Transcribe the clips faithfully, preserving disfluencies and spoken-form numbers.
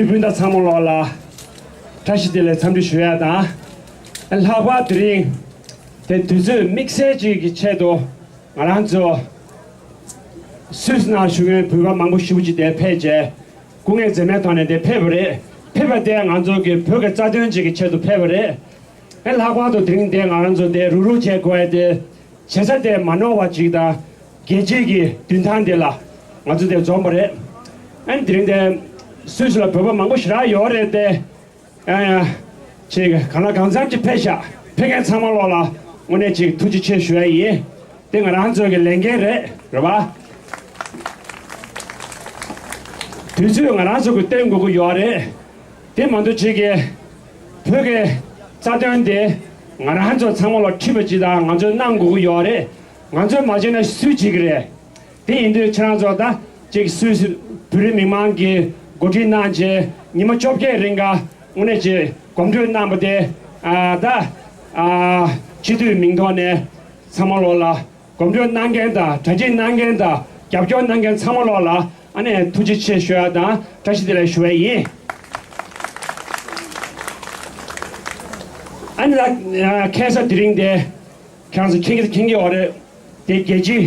སྤུན་ཟླ་ཚང་མ་ལོག་ལ་བཀྲ་ཤིས་བདེ་ལེགས་འཚམས་འདྲི་ཞུ་ཡ་དང་། ལྷག་པར་དེ་རིང་དེ་དུས་ཚོད་དམིགས་བསལ་ཅིག་གི་ཆེད་དུ་ང་རང་ཚོ་སུད་སི་ནང་བཞུགས་མཁན་བོད་པ་མང་པོ་ཞེ་པོ་ཅིག་དེ་ཕེབས་རྗེས་སྐུ་ངལ་འཛེམས་མེད་ཐོག་ནས་དེ་ཕེབས་པ་རེད། ཕེབས་པ་དེ་ང་ཚོ་གི་བོད་ཀྱི་རྩ་དོན་ཅིག་གི་ཆེད་དུ་ཕེབས་པ་རེད། ཨེ་ལྷག་པར་དུ་དེ་རིང་དེ་ང་རང་ཚོ་དེ་རུག་རུག་བྱེད་དགོས་ཡ་དེ་བྱེད་ས་དེ་མ་ནོར་བ་ཅིག་དང་རྒྱལ་སྤྱིའི་གི་མདུན་ཐང་དེ་ལ་ང་ཚོ་དེ་འཛོམས་པ་རེད། ཨ་ནི་དེ་རིང་དེ་སུད་སི་ལ་བོད་པ་མང་པོ་ཞེ་དྲག་ཡོད་རེད་དེ། ཨ་ཅིག་གང་ལ་གང་འཚམ་ཅིག་ཕེབས་ཤག་ཕེབས་མཁན་ཚང་མ་ལོག་ལ་དངོས་གནས་ཅིག་ཐུགས་རྗེ་ཆེ་ཞུ་ཡ་ཡིན། དེ་ང་རང་ཚོ་གི་ལས་འགན་རེད། རེད་པ། དུས་ཚོད་ང་རང་ཚོ་གི་བཏོན་དགོས་ཀྱི་ཡོད་རེད། དེ་མ་གཏོགས་ཅིག་གི་བོད་ཀྱི་རྩ་དོན་དེ་ང་རང་ཚོ་ཚང་མ་ལ་ཁྲིད་པ་ཅིག་དང་ང་ཚོས་གནང་དགོས་ཀྱི་ཡོད་རེད། ང་ཚོས་མ་བྱས་ན་སུས་བྱེད་ཀྱི་རེད། དེ་ཡིན་དུས་ཁྱེད་རང་ཚོ་ད་ཅིག་སུད་སི་བོད་རིགས་མི་མང་གིས་འགོ་ཁྲིད་གནང་བྱས་ཉི་མ་བཅོ་བརྒྱད་རིང་ག་དངོས་གནས་ཅིག་གོམ་བགྲོད་གནང་པ་དེ་ཨ་ད་ཨ་སྤྱི་འཐུས་མིང་ཐོག་ནས་ཚང་མ་ལོག་ལ་གོམ་བགྲོད་གནང་མཁན་དང་གྲ་སྒྲིག་གནང་མཁན་དང་རྒྱབ་སྐྱོར་གནང་མཁན་ཚང་མ་ལོག་ལ་ཨ་ནི་ཐུགས་རྗེ་ཆེ་ཞུ་ཡ་དང་བཀྲ་ཤིས་བདེ་ལེགས་ཞུ་བ་ཡིན། ཨ་ནི་ད་ཁ་སང་དེ་རིང་དེ་ཁྱེད་རང་ཚོ་མཁྱེན་གྱི་མཁྱེན་གྱི་ཡོད་རེད། དེ་རྒྱལ་སྤྱི་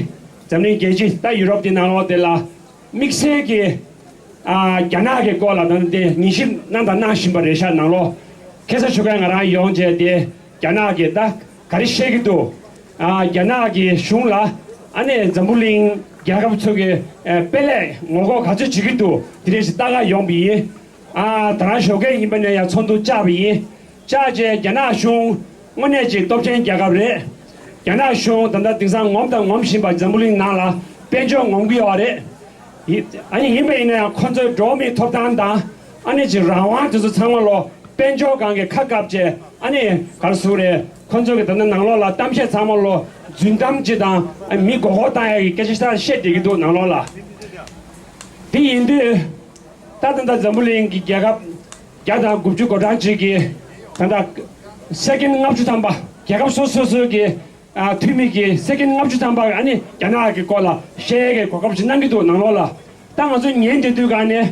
འཛམ་གླིང་རྒྱལ་སྤྱི་ད་ཡུ་རོབ་དེ་ནང་ལོགས་དེ་ལ་དམིགས་བསལ་གྱི་ཨ་རྒྱ་ནག་གི་སྐོར་ལ་ད་དེ་ཉན་ཞིབ་གནང་དང་གནང་བཞིན་པ་རེད་ཤག་ནང་ལོགས་ཁ་སང་ཞོགས་ཀས་ང་རང་ཡོང་བྱས་དེ་རྒྱ་ནག་གི་ད་ག་རེ་བཤད་ཀྱི་འདུག་ཨ་རྒྱ་ནག་གི་གཞུང་ལ་ཨ་ནི་འཛམ་བུ་གླིང་རྒྱལ་ཁབ་ཚོ་གི་ཨ་དཔེ་ལས་ངོ་རྒོལ་ག་ཚོད་བྱེད་ཀྱི་འདུག་དེ་འདྲ་ཞིག་ལྟ་ག་ཡོང་པ་ཡིན། ཨ་ད་རང་ཞོགས་ཀས་ཡིན་པ་ནས་ཡང་ཚོགས་འདུ་བཅར་བ་ཡིན། བཅར་རྗེས་རྒྱ་ནག་གཞུང་དངོས་གནས་ཀྱི་སྟོབས་ཆེན་རྒྱལ་ཁབ་རེད། རྒྱ་ནག་གཞུང་ད་ལྟ་དེང་སང་ངོམ་དང་ངོམ་བཞིན་པ་འཛམ་བུ་གླིང་ནང་ལ་དཔལ་འབྱོར་ངོམ་གྱི་ཡོད་རེད། ཡི་ཨ་ནི་ཡིན་པ་ཡིན་ན་ཡང་ཁོ་ཚོའི་འགྲོ་བ་མིའི་ཐོབ་ཐང་དང་ཨ་ནི་ཅིག་རང་དབང་དེ་ཚོ་ཚང་མ་ལོ་དཔལ་འབྱོར་སྒང་གི་ཁ་བཀབ་བྱས་ཨ་ནི་ག་རེ་ཟེར་རེད། ཁོ་ཚོ་གི་ད་ལྟ་ནང་ལོགས་ལ་གཏམ་བཤད་ཚང་མ་ལོ་རྫུན་གཏམ་ཅིག་དང་ཨ་མི་མགོ་སྐོར་བཏང་ཡ་གི་སྐད་ཆ་ཞིག་བཤད་བསྡད་ཀྱི་འདུག་ནང་ལོགས་ལ། དེ་ཡིན་དུས། ད་ད་ལྟ་འཛམ་བུ་གླིང་གི་རྒྱལ་ཁབ་བརྒྱ་དང་དགུ་བཅུ་གོ་གྲངས་ཅིག་གིས་ད་ལྟ་སེ་ཀེན་ལྔ་བཅུ་ཐམ་པ་རྒྱལ་ཁབ་སོ་སོ་སོ་གི་ཨ་འཐུས་མི་གིས་སེ་ཀེན་ལྔ་བཅུ་ཐམ་པ་ཨ་ནི་རྒྱ་ནག་གི་སྐོར་ལ་བཤད་ཡས་ཀྱི་གོ་སྐབས་ཅིག་གནང་གི་འདུག་ནང་ལོགས་ལ། ད་ང་ཚོ་ཉན་བསྡད་དུས་ག་ནས་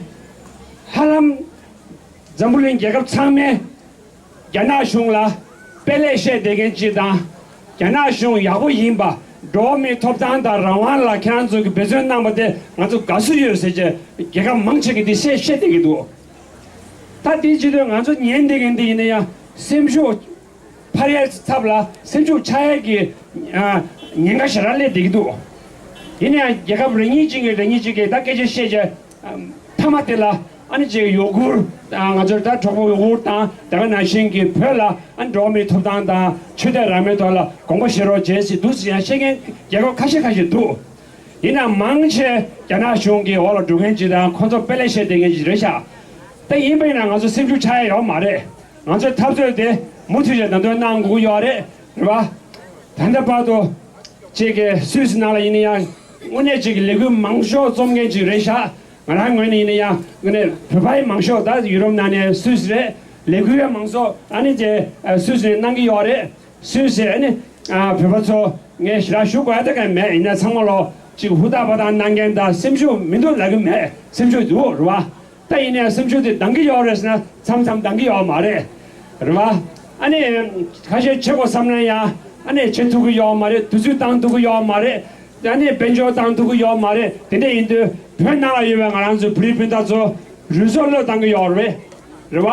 ཧ་ལམ་འཛམ་བུ་གླིང་རྒྱལ་ཁབ་ཚང་མས་རྒྱ་ནག་གཞུང་ལ་དཔེ་ལས་བཤད་བསྡད་མཁན་ཅིག་དང་། རྒྱ་ནག་གཞུང་ཡག་པོ་ཡིན་པ། འགྲོ་བ་མིའི་ཐོབ་ཐང་དང་རང་དབང་ལ་ཁྱེད་རང་ཚོ་གིས་འབད་བརྩོན་གནང་པ་དེ་ང་ཚོ་དགའ་བསུ་ཡོད་ཟེར་བྱས་རྒྱལ་ཁབ་མང་ཆེ་གིས་འདི་བཤད་བཤད་བསྡད་ཀྱི་འདུག་ད་དེའི་བྱེད་དུས་ང་ཚོ་ཉན་བསྡད་མཁན་འདི་ཡིན་ན་ཡང་སེམས་ཤུགས་འཕར་ཡས་ཚབ་ལ་སེམས་ཤུགས་ཆག་ཡས་ཀྱི་ཨ་ཉེན་ཁ་ཞེ་དྲག་སླེབས་བསྡད་ཀྱི་འདུག་ཡིན་ན་ཡང་རྒྱལ་ཁབ་རེ་གཉིས་ཅིག་གིས་རེ་གཉིས་ཅིག་གིས་ད་སྐད་ཆ་བཤད་བྱས། མཐའ་མ་དེ་ལ་ཨ་ནི་ཅིག་ཡུ་གུར་དང་ང་ཚོར་ད་གྲོགས་པོ་ཡུ་གུར་དང་དེ་ག་ནང་བཞིན་གྱི་བོད་ལ་ཨ་ནི་འགྲོ་བ་མིའི་ཐོབ་ཐང་དང་ཆོས་དད་རང་མོས་ཐོག་ལ་དགོངས་པ་བཞེས་རོགས་བྱེད་ཟེར་འདུག་ཟེར་ཡང་བཤད་མཁན་རྒྱལ་ཁབ་ཁ་ཤས་ཁ་ཤས་འདུག་ཡིན་ནའང་མང་ཆེ་རྒྱ་ནག་གཞུང་གི་འོག་ལ་འགྲོ་མཁན་ཅིག་དང་ཁོང་ཚོ་དཔེ་ལས་བཤད་བསྡད་མཁན་ཅིག་རེད་ཤག་ད་ཡིན་པ་ཡིན་ན་ང་ཚོ་སེམས་ཤུགས་ཆག་ཡ་ཡོད་མ་རེད། ང་ཚོའི་འཐབ་རྩོད་དེ་མུ་མཐུད་བྱས་ནན་སྟོན་གནང་དགོས་ཀྱི་ཡོད་རེད། རེད་པ། ད་ལྟ་བར་དུ་ཅིག་གི་སུད་སི་ནང་ལ་ཡིན་ན་ཡང་དངོས་གནས་ཅིག་གི་ལས་འགུལ་མང་ཤོས་རྩོམ་མཁན་ཅིག་རེད་ཤག་ང་རང་ངོས་ནས་ཡིན་ན་ཡང་དངོས་གནས་བོད་པའི་མང་ཤོས་ད་ཡུ་རོབ་ནང་ནས་སུད་སི་རེད། ལས་འགུལ་བའི་མང་ཤོས་ཨ་ནི་དེ་སུད་སི་ནས་གནང་གི་ཡོད་རེད། སུད་སི་ཨ་ནི་བོད་པ་ཚོ་ངས་ཞེ་དྲག་ཞུ་དགོས་ཡ་ད་གང་མེད། ཡིན་ན་ཚང་མ་ལོ་ཅིག་ཧུར་ཐག་པ་དང་གནང་མཁན་དང་སེམས་ཤུགས་མི་འདུག་ལབ་གི་མེད། སེམས་ཤུགས་འདུག་རེད་པ། ད་ཡིན་ནའང་སེམས་ཤུགས་དེ་འདང་གི་ཡོད་རེད་ཟེར་ན་མཚམས་མཚམས་འདང་གི་ཡོད་མ་རེད། རེད་བ། ཨ་ནི་ཁ་ཤས་བྱེད་དགོས་བསམ་ན་ཡང་ཨ་ནི་བྱེད་ཐུབ་ཀྱི་ཡོད་མ་རེད། དུས་ཚོད་བཏང་ཐུབ་ཀྱི་ཡོད་མ་རེད། ཨ་ནི་དཔལ་འབྱོར་བཏང་ཐུབ་ཀྱི་ཡོད་མ་རེད། དེ་འདྲ་ཡིན་དུས་བོད་ནང་ལ་ཡོད་པའི་ང་རང་ཚོའི་བོད་རིགས་སྤུན་ཟླ་ཚོ་རུས་གསོག་བློས་བཏང་གི་ཡོད་རེད། རེད་བ།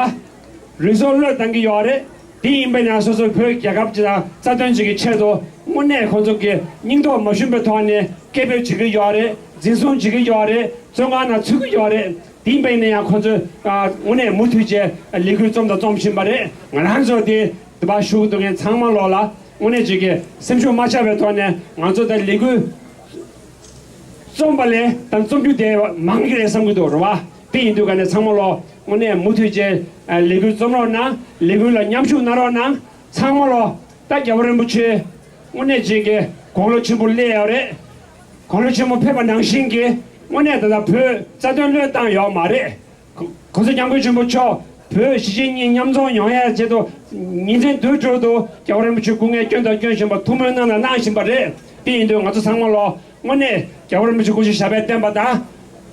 རུས་གསོག་བློས་བཏང་གི་ཡོད་རེད། དེ་ཡིན་པས་ན་སོ་སོ་བོད་རྒྱལ་ཁབ་ཅིག་དང་རྩ་དོན་ཅིག་གི་ཆེད་དུ་དངོས་གནས་ཁོང་ཚོ་གི་སྙིང་སྟོབས་མ་ཞུམ་པའི་ཐོག་ནས་སྐད་འབོད་བྱེད་ཀྱི་ཡོད་རེད། འཛིན་བཟུང་བྱེད་ཀྱི་ཡོད་རེད། བཙོན་ཁང་ནང་ཚུད་ཀྱི་ཡོད་རེད། དེ་ཡིན་པས་ན་ཡང་ཁོང་ཚོས་ཨ་དངོས་གནས་མུ་མཐུད་བྱས་ལས་འགུལ་རྩོམ་དང་རྩོམ་བཞིན་པ་རེད། ང་རང་ཚོ་དེ་དེ་བ་ཞུགས་འདུག་མཁན་ཚང་མ་ལོག་ལ་དངོས་གནས་ཅིག་གི་སེམས་ཤུགས་མ་ཆག་པའི་ཐོག་ནས་ང་ཚོ་ད་ལས་འགུལ་རྩོམ་པ་ལས་དང་རྩོམ་རྒྱུ་དེ་མང་གི་རེད་བསམ་གྱི་འདུག་རེད་བ། དེ་ཡིན་དུས་ག་ནས་ཚང་མ་ལོ་དངོས་གནས་མུ་མཐུད་བྱས་ལས་འགུལ་རྩོམ་རོགས་གནང་། ལས་འགུལ་ལ་མཉམ་ཞུགས་གནང་རོགས་གནང་། ཚང་མ་ལོ་ད་རྒྱལ་བ་རིན་པོ་ཆེ་དངོས་གནས་ཅིག་གི་དགུང་ལོ་ཆེན་པོ་སླེབས་ཡོད་རེད། དགུང་ལོ་ཆེན་པོ་ཕེབས་པ་ནང་བཞིན་གྱི་དངོས་གནས་ད་ལྟ་བོད་རྩ་དོན་བློས་བཏང་ཡོད་མ་རེད། གོང་ས་སྐྱབས་མགོན་ཆེན་པོ་མཆོག་བོད་གཞིས་བྱེས་གཉིས་མཉམ་འཛོམས་ཡོང་ཡའི་ཆེད་དུ་ཉིན་མཚན་དུས་དྲུག་ཏུ་རྒྱལ་བ་རིན་པོ་ཆེ་སྐུ་ངལ་སྐྱོན་དང་སྐྱོན་བཞིན་པ་ཐུགས་སྨོན་གནང་དང་གནང་བཞིན་པ་རེད། དེ་ཡིན་དུས་ང་ཚོ་ཚང་མ་ལོ་དངོས་གནས་རྒྱལ་བ་རིན་པོ་ཆེ་སྐུ་ཞབས་ཞབས་པད་བརྟན་པ་དང་།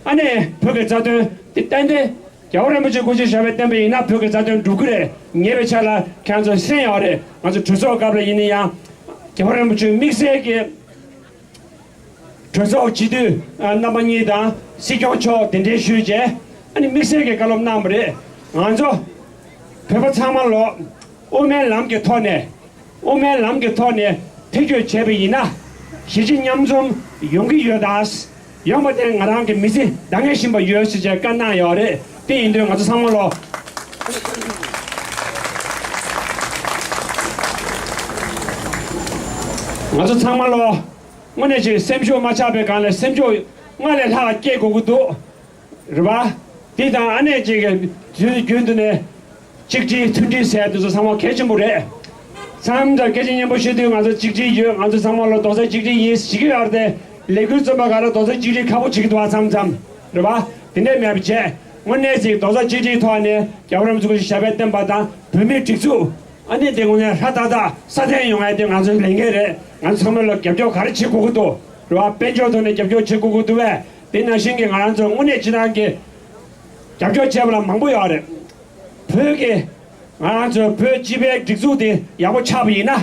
ཨ་ནེ་བོད་ཀྱི་རྩ་དོན་དེ་ཏན་ཏན་ རྒྱལ་བ་རིན་པོ་ཆེ་སྐུ་ཕྱྭ་ཞབས་པད་བརྟན་པ་ཡིན་ན་བོད་ཀྱི་རྩ་དོན་འགྲུབ་ཀྱི་རེད། ཉེ་བའི་ཆར་ལ་ཁྱེད་ཚོ་གསན་ཡོད་རེད། ང་ཚོ་གྲོས་ཚོགས་སྐབས་ལ་ཡིན་ན་ཡང་རྒྱལ་བ་རིན་པོ་ཆེ་དམིགས་བསལ་གྱི་གྲོས་ཚོགས་སྤྱི་འཐུས་རྣམ་པ་གཉིས་དང་སྲིད་སྐྱོང་མཆོག་གདན་འདྲེན་ཞུས་རྗེས་ཨ་ནི་དམིགས་བསལ་གྱི་བཀའ་སློབ་གནང་བ་རེད། ང་ཚོ་བོད་པ་ཚང་མ་ལོ་དབུ་མའི་ལམ་གྱི་ཐོག་ནས་དབུ་མའི་ལམ་གྱི་ཐོག་ནས་ཐེ་བྱུས་བྱས་པ་ཡིན་ན་གཞིས་བྱེས་མཉམ་འཛོམས་ཡོང་གི་ཡོད་ད། ཡོང་བ་དེ་ང་རང་གི་མི་ཚེ་འདང་ངེས་བཞིན་པ་ཡོད་ཟེར་བྱས་བཀའ་གནང་ཡོད་རེད། དེ་ཡིན་དུས་ང་ཚོ་ཚང་མ་ལོ། ང་ཚོ་ཚང་མ་ལོ། དངོས་གནས་ཅིག་སེམས་ཤུགས་མ་ཆག་པའི་སྒང་ལ་སེམས་ཤུགས་སྔར་ལས་ལྷག་སྐྱེད་དགོས་ཀྱི་འདུག་རེད་པ། དེ་དང་ཨ་ནེ་ཅིག་དུས་རྒྱུན་དུ་ནས་གཅིག་སྒྲིལ་མཐུན་སྒྲིལ་ཟེར་དེ་ཚོ་ཚང་མ་གལ་ཆེན་པོ་རེད། མཚམས་མཚམས་སྐད་ཆ་སྙན་པོ་བཤད་དུས་ང་ཚོ་གཅིག་སྒྲིལ་ཡོད། ང་ཚོ་ཚང་མ་ལོ་རྡོག་རྩ་གཅིག་སྒྲིལ་ཡིན་ཟེར་གྱི་ཡོད་རེད་དེ། ལས་འགུལ་རྩོམ་པ་ག་རེ་རྡོག་རྩ་གཅིག་སྒྲིལ་ཁག་པོ་བྱེད་ཀྱི་འདུག་བ། མཚམས་མཚམས་རེད་པ། དེ་འདྲས་མེད་པ་བྱས། དངོས་གནས་ཅིག་རྡོག་རྩ་གཅིག་སྒྲིལ་ཐོག་ནས་རྒྱལ་བ་རིན་པོ་ཆེ་སྐུ་ཕྱྭ་ཞབས་པད་བརྟན་པ་དང་བོད་མིའི་སྒྲིག་འཛུགས་ཨ་ནི་དེ་དངོས་གནས་ཧྲ་ཏག་ཏག་སྲ་བརྟན་ཡོང་ཡ་དེ་ང་ཚོའི་ལས་འགན་རེད། ང་ཚོ་ཚང་མས་ལ་རྒྱབ་སྐྱོར་ག་རེ་བྱེད་དགོས་ཀྱི་འདུག་རེད་པ། དཔལ་འབྱོར་ཐོག་ནས་རྒྱབ་སྐྱོར་བྱེད་དགོས་ཀྱི་འདུག་བས། དེ་ནང་བཞིན་གྱི་ང་རང་ཚོ་དངོས་གནས་སྤྱི་བཏང་གི་རྒྱབ་སྐྱོར་བྱས་པ་ལ་མང་པོ་ཡོད་རེད། བོད་ཀྱི་ང་རང་ཚོ་བོད་སྤྱི་པའི་སྒྲིག་འཛུགས་དེ་ཡག་པོ་ཆགས་པ་ཡིན་ན།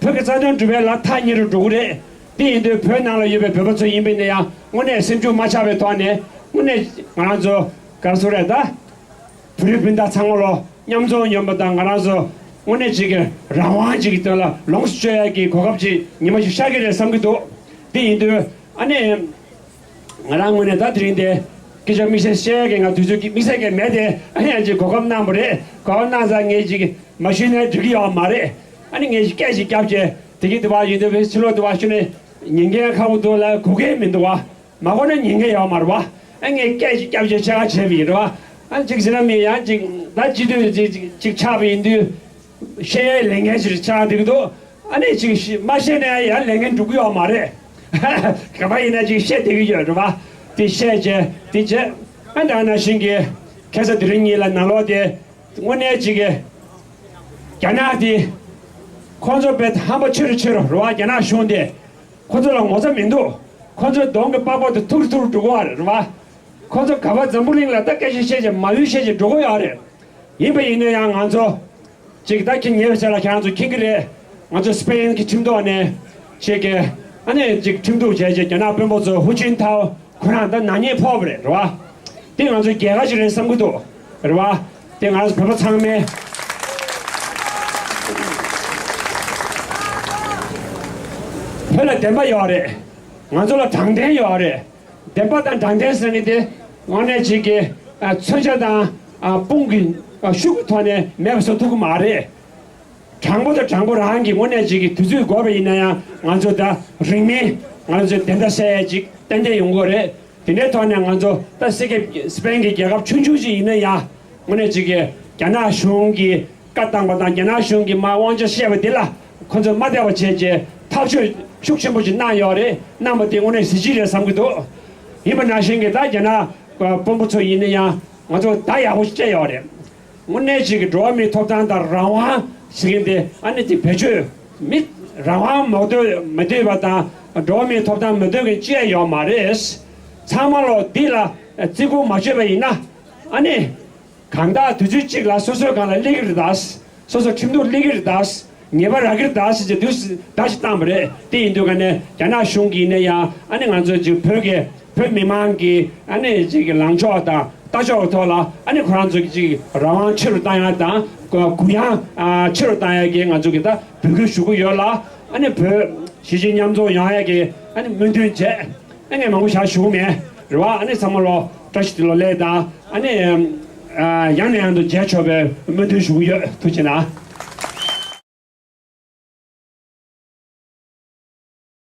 བོད་ཀྱི་རྩ་དོན་སྒྲུབ་པའི་ལམ་ཐག་ཉེ་རུ་འགྲོ་གི་རེད། དེ་ཡིན་དུས་བོད་ནང་ལ་ཡོད་པའི་བོད་པ་ཚོ་ཡིན་པས་ན་ཡང་དངོས་གནས་སེམས་ཤུགས་མ་ཆག་པའི་ཐོག་ནས་དངོས་གནས་ང་རང་ཚོ་ག་རེ་ཟེར་རེད་ད། བོད་རིགས་སྤུན་ཟླ་ཚང་མ་ལོ་མཉམ་འཛོམས་ཡོང་པ་དང་ང་རང་ཚོ་དངོས་གནས་ཅིག་གི་རང་དབང་ཅིག་གི་དོན་ལ་ལོངས་སུ་སྤྱོད་ཡག་གི་གོ་སྐབས་ཅིག་ཉི་མ་ཞིག་ཤར་གྱི་རེད་བསམ་གྱི་འདུག་དེ་ཡིན་དུས་ཨ་ནི། ང་རང་ངོས་ནས་ད་དེ་རིང་དེ་སྐད་ཆ་དམིགས་བསལ་བཤད་ཡས་ཀྱི་ང་དུས་ཚོད་ཀྱི་དམིགས་བསལ་གྱི་མེད་དེ། ཨ་ནི་ཡང་ཅིག་གོ་སྐབས་གནང་བ་རེད། གོ་སྐབས་གནང་ཙང་ངས་ཅིག་མ་ཞུས་ན་འགྲིག་གི་ཡོད་མ་རེད། ཨ་ནི་ངས་ཅིག་སྐད་ཅིག་བརྒྱབ་བྱས་དེ་གི་དུ་བ་ཡིན་དུས་ཕྱི་ལོགས་དུ་བ་ཞུ་ནས་ཉན་མཁན་ཁག་པོ་འདུག་ལ་གོ་མཁན་མི་འདུག་བ། མ་གོ་ན་ཉན་མཁན་ཡོད་མ་རེད་བ། ཨ་ངས་སྐད་ཅིག་བརྒྱབ་བྱས་ཆེ་ཁ་བྱས་པ་ཡིན་རེད་བ། ཨ་ཅིག་ཟེར་ན་མི་ཡང་ཅིག་ད་སྤྱི་འཐུས་ཅིག་ཅིག་ཆགས་པ་ཡིན་དུས་བཤད་ཡས་ལས་འགན་ཞིག་ཆགས་འདུག་འདུག་ཨ་ནི་ཅིག་ཤི་མ་བཤད་ན་ཡང་ལས་འགན་འགྲུབ་ཀྱི་ཡོད་མ་རེད། ག་པར་ཡིན་ན་ཅིག་བཤད་བསྡད་ཀྱི་ཡོད་རེད་བ། དེ་བཤད་བྱས་དེ་བྱས་ཨ་ད་ནང་བཞིན་གྱི་ཁ་ས་དེ་རིང་ཉིན་ལ་ནང་ལོགས་དེ་དངོས་གནས་ཅིག་གི་རྒྱ་ནག་དེ་ཁོང་ཚོ་དཔེ་ཧམ་པ་ཆེ་རུ་ཆེ་རུ་རེད་བ། རྒྱ་ནག་གཞུང་དེ་ཁོང་ཚོ་ལ་ངོ་ཚ་མི་འདུག་ཁོང་ཚོའི་གདོང་གི་པགས་པ་དེ་ཐུར་ཐུར་འགྲོ་གི་ཡོད་རེད་བ། ཁོང་ཚོ་ག་པར་འཛམ་བུ་གླིང་ལ་ད་སྐད་ཆ་བཤད་བྱས་མ་ལུས་བཤད་བྱས་འགྲོ་གི་ཡོད་རེད། ཡིན་པ་ཡིན་ན་ཡང་ང་ཚོ་ཅིག་ད་ཁྱེད་ཉེ་བའི་ཆར་ལ་ཁྱེད་རང་ཚོ་མཁྱེན་གྱི་རེད། ང་ཚོ་སི་པེན་གྱི་ཁྲིམས་ཐོག་ནས་ཅིག་གི་ཨ་ནི་ཅིག་ཁྲིམས་གཏུག་བྱས་རྗེས་རྒྱ་ནག་དཔོན་པོ་ཚོ་ཧུ་ཅིན་ཐའོ་ཁོ་རང་ད་ནག་ཉེས་ཕོག་པ་རེད་རེད་བ། དེ་ང་ཚོ་རྒྱལ་ཁ་ཞིག་རེད་བསམ་གྱི་འདུག་རེད་བ། དེ་ང་ཚོ་བོད་པ་ཚང་མས་བོད་ལ་བདེན་པ་ཡོད་རེད། ང་ཚོ་ལ་དྲང་བདེན་ཡོད་རེད། བདེན་པ་དང་དྲང་བདེན་ཟེར་མཁན་དེ་དངོས་གནས་ཅིག་གི་ཨ་མཚོན་ཆ་དང་ཨ་དཔུང་གི་ཨ་ཤུགས་ཀྱི་ཐོག་ནས་མེད་པ་བཟོ་ཐུབ་ཀྱི་མ་རེད། དྲང་པོ་དང་དྲང་པོ་རང་གི་དངོས་གནས་ཅིག་གི་དུས་ཚོད་འགོར་བ་ཡིན་ན་ཡང་ང་ཚོ་ད་རིང་མིན་ང་ཚོ་བདེན་མཐའ་གསལ་ཡས་ཅིག་ཏན་ཏན་ཡོང་གི་རེད། དེ་འདྲའི་ཐོག་ནས་ང་ཚོ་ད་སི་ཀེ་སི་པེན་གྱི་རྒྱལ་ཁབ་ཆུང་ཆུང་ཞིག་ཡིན་ན་ཡང་དངོས་གནས་ཅིག་གི་རྒྱ་ནག་གཞུང་གིས་བཀའ་བཏང་པ་དང་རྒྱ་ནག་གཞུང་གིས་མར་དབང་ཆ་བཤད་པ་འདི་ལ་ཁོ་ཚོས་མ་བསྡད་པ་བྱས་རྗེས་ཐག་གཅོད་ཤུགས་ཆེན་པོ་ཞིག་གནང་ཡོད་རེད། གནང་པ་དེ་དངོས་གནས་གཟི་བརྗིད་རེད་བསམ་གྱི་འདུག་ཡིན་པ་ནང་བཞིན་གྱི་ད་རྒྱ་ནག་དཔོན་པོ་ཚོ་ཡིན་ན་ཡང་ང་ཚོ་བརྡ་ཡག་པོ་ཞིག་སྤྲད་ཡོད་རེད། དངོས་གནས་ཅིག་གི་འགྲོ་བ་མིའི་ཐོབ་ཐང་དང་རང་དབང་ཟེར་མཁན་དེ་ཨ་ནི་དེ་བེད་སྤྱོད་མི་རང་དབང་མ་འདོད་མི་འདོད་པ་དང་འགྲོ་བ་མིའི་ཐོབ་ཐང་མི་འདོད་མཁན་ཅི་ཡང་ཡོད་མ་རེད། ཚང་མ་ལོ་འདི་ལ་བརྩི་བཀུར་མ་བྱས་པ་ཡིན་ན་ཨ་ནི། གང་ལྟར་དུས་ཚོད་གཅིག་ལ་སོ་སོའི་སྒང་ལ་སླེབས་ཀྱི་རེད་ད། སོ་སོ་ཁྲིམས་གཏུག་སླེབས་ཀྱི་རེད་ད། ཉེས་པ་རག་གི་རེད་ད་ཟེར་བྱས་དུས་བརྡ་ཞིག་བཏང་བ་རེད། དེ་ཡིན་དུས་ཀ་ནས་རྒྱ་ནག་གཞུང་གིས་ནས་ཡང་ཨ་ནི་ང་ཚོ་ཅིག་བོད་ཀྱི་བོད་མི་མང་གི་ཨ་ནི་ཅིག་གི་ལངས་ཕྱོགས་དང་ལྟ་ཕྱོགས་ཀྱི་ཐོག་ལ་ཨ་ནི་ཁོ་རང་ཚོ་གི་ཅིག་རང་དབང་ཆེ་རུ་བཏང་ཡག་དང་གུ་ཡངས་ཆེ་རུ་བཏང་ཡག་གི་ང་ཚོ་གི་ད་འབོད་སྐུལ་ཞུ་གི་ཡོད་ལ། ཨ་ནི་བོད་གཞིས་བྱེས་མཉམ་འཛོམས་ཡོང་ཡག་གི་ཨ་ནི་སྨོན་འདུན་བྱས། ཨ་ནི་མང་པོ་ཞིག་ཞུ་གི་མེད་རེད་བ། ཨ་ནི་ཚང་མ་ལོ་བཀྲ་ཤིས་བདེ་ལེགས་དང་ཨ་ནི་ཡང་ནས་ཡང་དུ་མཇལ་ཆོག་པའི་སྨོན་འདུན་ཞུ་གི་ཡོད། ཐུགས་རྗེ་གནང་།